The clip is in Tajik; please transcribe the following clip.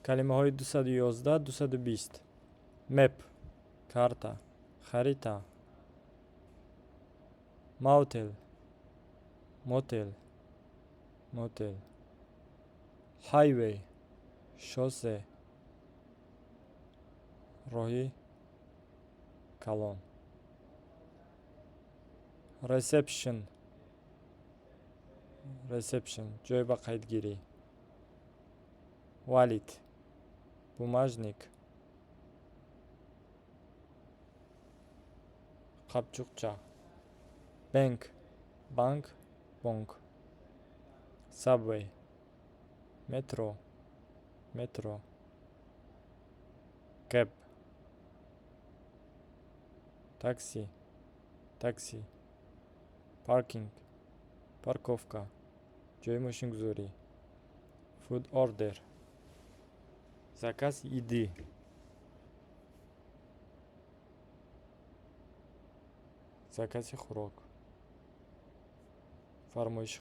Калимаҳои 211, 220. Map, карта, харита. Motel, мотел, мотел. Highway, шоссе, роҳи калон. Reception, ресепшн, ҷой ба қайдгирӣ. Wallet, бумажник, қапчуқча. Bank, банк, бонк. Subway, метро, метро. Cab, такси, такси. Parking, парковка, ҷои мошингузорӣ. Food order, заказ еды, закази хӯрок, фармоиши.